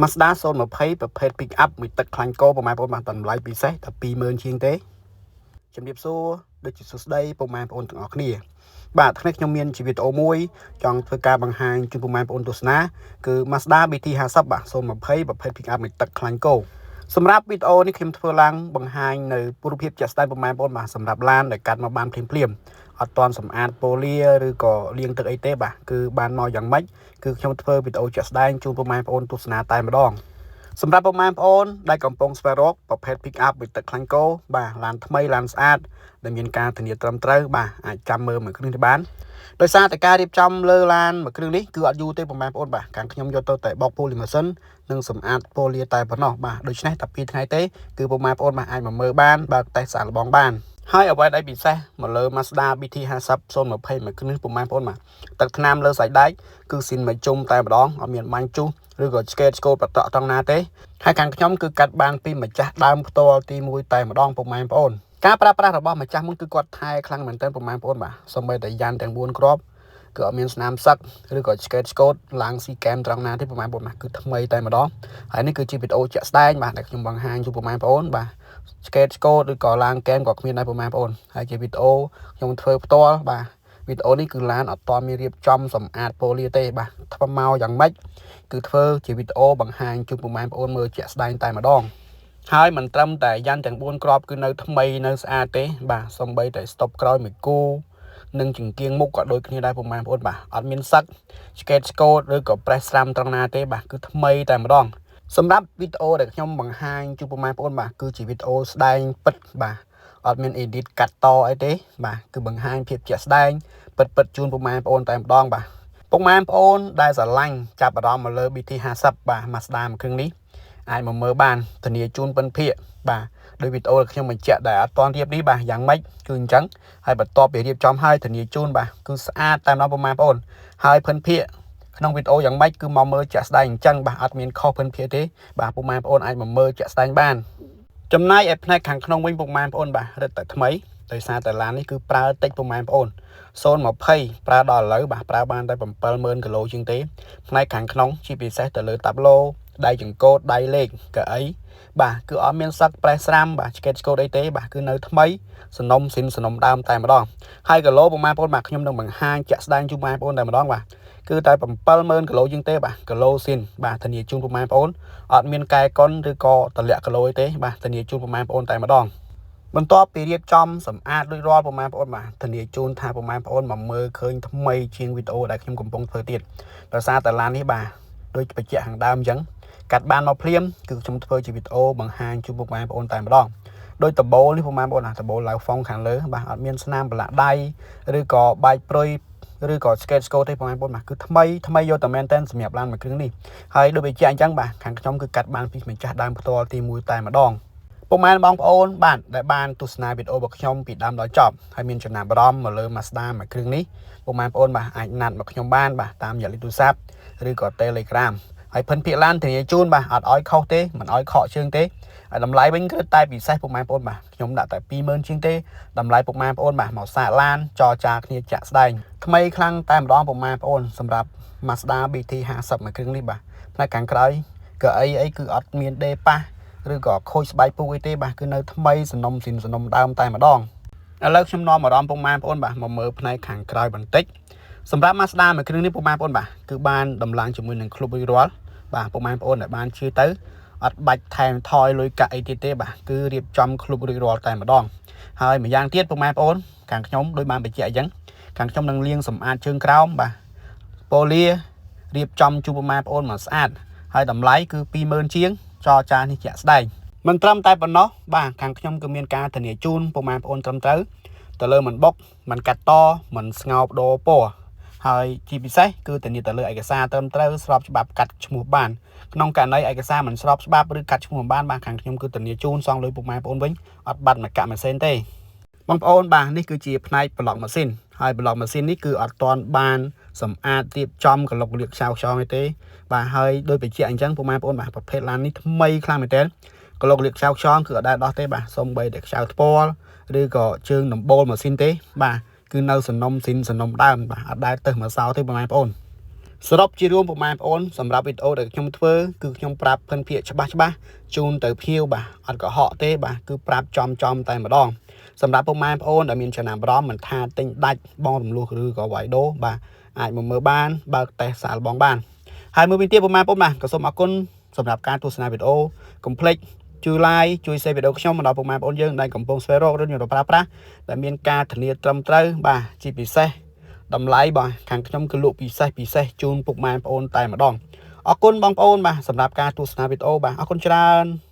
Mazda 020ប្រភេទ pick up មួយទឹកខ្លាញ់កោប្រហែលបងប្អូនបាទតម្លៃពិសេសតែ20000ជាងទេជំរាបសួរដូចជាសួស្តីពុកម៉ែបងប្អូនទាំងអស់គ្នាបាទថ្ងៃខ្ញុំមានជាវីដេអូមួយចង់ធ្វើការបង្ហាញជូនពុកម៉ែបងប្អូនទស្សនាគឺ Mazda BT50 បាទ020ប្រភេទ pick up មួយទឹកខ្លាញ់កោសម្រាប់វីដេអូនេះខ្ញុំធ្វើឡើងបង្ហាញនៅរូបភាពជាក់ស្ដែងពុកម៉ែបងប្អូនបាទសម្រាប់ឡានដែលកាត់មកបានភ្លាមភ្លាមអត់ទាន់សម្អាតប៉ូលាឬក៏លាងទឹកអីទេបាទគឺបានមកយ៉ាងម៉េចគឺខ្ញុំធ្វើវីដេអូជាក់ស្ដែងជូនពុកម៉ែបងប្អូនទស្សនាតែម្ដងសម្រាប់ពុកម៉ែបងប្អូនដែលកំពុងស្វែងរកប្រភេទ pick up មួយទឹកខ្លាញ់គោបាទឡានថ្មីឡានស្អាតដែលមានការធានាត្រឹមត្រូវបាទអាចចាំមើលមួយគ្រឿងនេះបានដោយសារតែការរៀបចំលើឡានមួយគ្រឿងនេះគឺអត់យូរទេពុកម៉ែបងប្អូនបាទខាងខ្ញុំយកទៅតែបោកពូលីម៉ាស៊ីននិងសម្អាតប៉ូលាតែប៉ុណ្ណោះបាទដូច្នេះតែ2ថ្ងៃទេគឺពុកម៉ែបងប្អូនបាទអាចមកមើលបានបើកតេស្តសាកល្បងបានហើយអ្វីដែលពិសេសមកលើ Mazda BT50 020មួយគ្រឿងពុកម៉ែបងប្អូនបាទទឹកថ្នាំលើសាច់ដែកគឺស៊ីនមួយជុំតែម្ដងអត់មានបាញ់ជុះឬក៏ឆ្កេតឆ្កូតប្រតក់ត្រង់ណាទេហើយខាងខ្ញុំគឺកាត់បានពីម្ចាស់ដើមផ្ទាល់ទី1តែម្ដងពុកម៉ែបងប្អូនការប្រើប្រាស់របស់ម្ចាស់មុនគឺគាត់ថែខ្លាំងមែនទែនពុកម៉ែបងប្អូនបាទសូម្បីតែយ៉ាន់ទាំង4គ្រាប់គឺអត់មានស្នាមសឹកឬក៏ឆ្កេតឆ្កូតឡើងស៊ីកែមត្រង់ណាទេពុកម៉ែបងប្អូនបាទគឺថ្មីតែម្ដងហើយនេះគឺជាវីដេអូជាក់ស្ដែងបាទដែលខ្ញុំបង្ហាញជូនពុកម៉ែបងប្អូនបាទឆ្កេតឆ្កូតឬក៏ឡើងកែមក៏គ្មានដែរពុកម៉ែបងប្អូនហើយជាវីដេអូខ្ញុំធ្វើផ្ទាល់បាទវីដេអូនេះគឺឡានអត់តមានរៀបចំសម្អាតប៉ូលាទេបាទធ្វើមកយ៉ាងម៉េចគឺធ្វើជាវីដេអូបង្ហាញជូនពុកម៉ែបងប្អូនមើលជាក់ស្ដែងតែម្ដងហើយមិនត្រឹមតែយ៉ាន់ទាំង4គ្រាប់គឺនៅថ្មីនៅស្អាតទេបាទសំបីតែស្តុបក្រោយមួយគូនិងចង្គៀងមុខក៏ដូចគ្នាដែរពុកម៉ែបងប្អូនបាទអត់មានសឹកឆ្កេតឆ្កូតឬក៏ប្រេះស្រាំត្រង់ណាទេបាទគឺថ្មីតែម្ដងសម្រាប់វីដេអូដែលខ្ញុំបង្ហាញជូនពុកម៉ែបងប្អូនបាទគឺជាវីដេអូស្ដែងពិតបាទអត់មាន edit កាត់តអីទេបាទគឺបង្ហាញភាពជាក់ស្ដែងពិតពិតជូនពុកម៉ែបងប្អូនតែម្ដងបាទពុកម៉ែបងប្អូនដែលស្រឡាញ់ចាប់អារម្មណ៍មកលើ BT50 បាទ Mazda មួយគ្រឿងនេះអាចមកមើលបានធានាជូនពិនភាកបាទដោយវីដេអូដែលខ្ញុំបញ្ជាក់ដែលអត់ទាន់រៀបនេះបាទយ៉ាងម៉េចគឺអញ្ចឹងហើយបន្ទាប់ពីរៀបចំហើយធានាជូនបាទគឺស្អាតតែម្ដងពុកម៉ែបងប្អូនហើយភិនភាកក្នុងវីដេអូយ៉ាងម៉េចគឺមកមើលជាក់ស្ដែងអញ្ចឹងបាទអត់មានខុសភិនភាកទេបាទពុកម៉ែបងប្អូនអាចមកមើលជាក់ស្ដែងបានចំណែកឯផ្នែកខាងក្នុងវិញពុកម៉ែបងប្អូនបាទរឹតតែថ្មីដោយសារតែឡាននេះគឺប្រើតិចពុកម៉ែបងប្អូន020ប្រើដល់ឥឡូវបាទប្រើបានតែ70000គីឡូជាងទេផ្នែកខាងក្នុងជាពិសេសទៅលើតាប់ឡូដៃចង្កូតដៃលេខកៅអីបាទគឺអត់មានសឹកប្រេះស្រាំបាទឆ្កេតឆ្កូតអីទេបាទគឺនៅថ្មីសនំស៊ីនសនំដើមតែម្ដងហើយគីឡូពុកម៉ែបងប្អូនបាទខ្ញុំនឹងបង្ហាញជាក់ស្ដែងជូនបងប្អូនតែម្ដងបាទគឺតែ70000គីឡូជាងទេបាទគីឡូស៊ីនបាទធានាជូនពុកម៉ែបងប្អូនអត់មានកែកុនឬក៏តម្លាក់គីឡូអីទេបាទធានាជូនពុកម៉ែបងប្អូនតែម្ដងបន្ទាប់ពីរៀបចំសម្អាតរួចរាល់ពុកម៉ែបងប្អូនបាទធានាជូនថាពុកម៉ែបងប្អូនមកមើលឃើញថ្មីជាងវីដេអូដែលខ្ញុំកំពុងធ្វើទៀតដោយសារតែឡាននេះបាទដូចបញ្ជាក់ខាងដើមអញ្ចឹងកាត់បានមកភ្លាមគឺខ្ញុំធ្វើជាវីដេអូបង្ហាញជូនពុកម៉ែបងប្អូនតែម្ដងដោយដបូលនេះពុកម៉ែបងប្អូនអាដបូលឡើងហ្វុងខាងលើបាទអត់មានស្នាមប្រឡាក់ដៃឬក៏បែកព្រុយឬក៏ស្កេតស្កូទេពុកម៉ែបងប្អូនបាទគឺថ្មីថ្មីយកតែមែនតែនសម្រាប់ឡានមួយគ្រឿងនេះហើយដូចបញ្ជាក់អញ្ចឹងបាទខាងខ្ញុំគឺកាត់បានពីម្ចាស់ដើមផ្ទាល់ទី1តែម្ដងពុកម៉ែបងប្អូនបាទដែលបានទស្សនាវីដេអូរបស់ខ្ញុំពីដើមដល់ចប់ហើយមានចំណាប់អារម្មណ៍មកលើ Mazda មួយគ្រឿងនេះពុកម៉ែបងប្អូនបាទអាចណាត់មកខ្ញុំបានបាទតាមរយៈលេខទូរស័ព្ទឬក៏ Telegram ហើយភិនភាកឡានធានាជូនបាទអត់ឲ្យខុសទេមិនឲ្យខកជើងទេហើយតម្លៃវិញគឺតែពិសេសពុកម៉ែបងប្អូនបាទខ្ញុំដាក់តែ20000ជាងទេតម្លៃពុកម៉ែបងប្អូនបាទមកសាកឡានចរចាគ្នាចាក់ស្ដែងថ្មីខ្លាំងតែម្ដងពុកម៉ែបងប្អូនសម្រាប់ Mazda BT 50មួយគ្រឿងនេះបាទផ្នែកខាងក្រោយកៅអីអីគឺអត់មានដេប៉ះឬក៏ខូចស្បែកពុកអីទេបាទគឺនៅថ្មីសនំស៊ីនសនំដើមតែម្ដងឥឡូវខ្ញុំនាំអារម្មណ៍ពុកម៉ែបងប្អូនបាទមកមើលផ្នែកខាងក្រោយបន្តិចសម្រាប់ Mazda មួយគ្រឿងនេះពុកម៉ែបងប្អូនបាទគឺបានដំឡើងជាមួយនឹងក្លុបរួចរាល់បាទពុកម៉ែបងប្អូនដែលបានជឿទៅអត់បាច់ថែមថយលុយកាក់អីទៀតទេបាទគឺរៀបចំក្លុបរួចរាល់តែម្ដងហើយម្យ៉ាងទៀតពុកម៉ែបងប្អូនខាងខ្ញុំដោយបានបញ្ជាក់អញ្ចឹងខាងខ្ញុំនឹងលាងសម្អាតជើងក្រោមបាទប៉ូលារៀបចំជូនពុកម៉ែបងប្អូនមកស្អាតហើយតម្លៃគឺ20000ជាងចរចានេះជាក់ស្ដែងមិនត្រឹមតែប៉ុណ្ណោះបាទខាងខ្ញុំគឺមានការធានាជូនពុកម៉ែបងប្អូនត្រឹមត្រូវទៅលើមិនបុកមិនកាត់តមិនស្ងោបដូរពណ៌ហើយជាពិសេសគឺធានាទៅលើឯកសារត្រឹមត្រូវស្របច្បាប់កាត់ឈ្មោះបានក្នុងករណីឯកសារមិនស្របច្បាប់ឬកាត់ឈ្មោះមិនបានបាទខាងខ្ញុំគឺធានាជូនសងលុយពុកម៉ែបងប្អូនវិញអត់បាត់មួយកាក់មួយសេនទេបងប្អូនបាទនេះគឺជាផ្នែកប្លុកម៉ាស៊ីនហើយប្លុកម៉ាស៊ីននេះគឺអត់ទាន់បានសម្អាតរៀបចំក្លុកលៀកខ្ចៅខ្យងទេបាទហើយដោយបញ្ជាក់អញ្ចឹងពុកម៉ែបងប្អូនបាទប្រភេទឡាននេះថ្មីខ្លាំងមែនទែនក្លុកលៀកខ្ចៅខ្យងគឺអត់ដែលដោះទេបាទសំបីតែខ្ចៅថ្ពាល់ឬក៏ជើងដំបូលម៉ាស៊ីនទេបាទគឺនៅសនំស៊ីនសនំដើមបាទអត់ដែលទៅមកសោទេបងប្អូន សរុបជារួមពុកម៉ែបងប្អូនសម្រាប់វីដេអូដែលខ្ញុំធ្វើគឺខ្ញុំប្រាប់ភិនភាកច្បាស់ច្បាស់ជូនទៅភ្ញៀវបាទអត់កុហកទេបាទគឺប្រាប់ចំចំតែម្ដងសម្រាប់ពុកម៉ែបងប្អូនដែលមានចំណាប់អារម្មណ៍មិនថាទិញដាច់បងរំលោះឬក៏វ៉ៃដូបាទអាចមកមើលបានបើកតេស្តសាកល្បងបានហើយមួយវិញទៀតពុកម៉ែបងប្អូនបាទក៏សូមអរគុណសម្រាប់ការទស្សនាវីដេអូកុំភ្លេចជួយ like ជួយ share វីដេអូខ្ញុំមកដល់ពុកម៉ែបងប្អូនយើងដែលកំពុងស្វែងរករថយន្តប្រើប្រាស់ដែលមានការធានាត្រឹមត្រូវបាទជាពិសេសតម្លៃបាទខាងខ្ញុំគឺលក់ពិសេសពិសេសជូនពុកម៉ែបងប្អូនតែម្ដងអរគុណបងប្អូនបាទសម្រាប់ការទស្សនាវីដេអូបាទអរគុណច្រើន។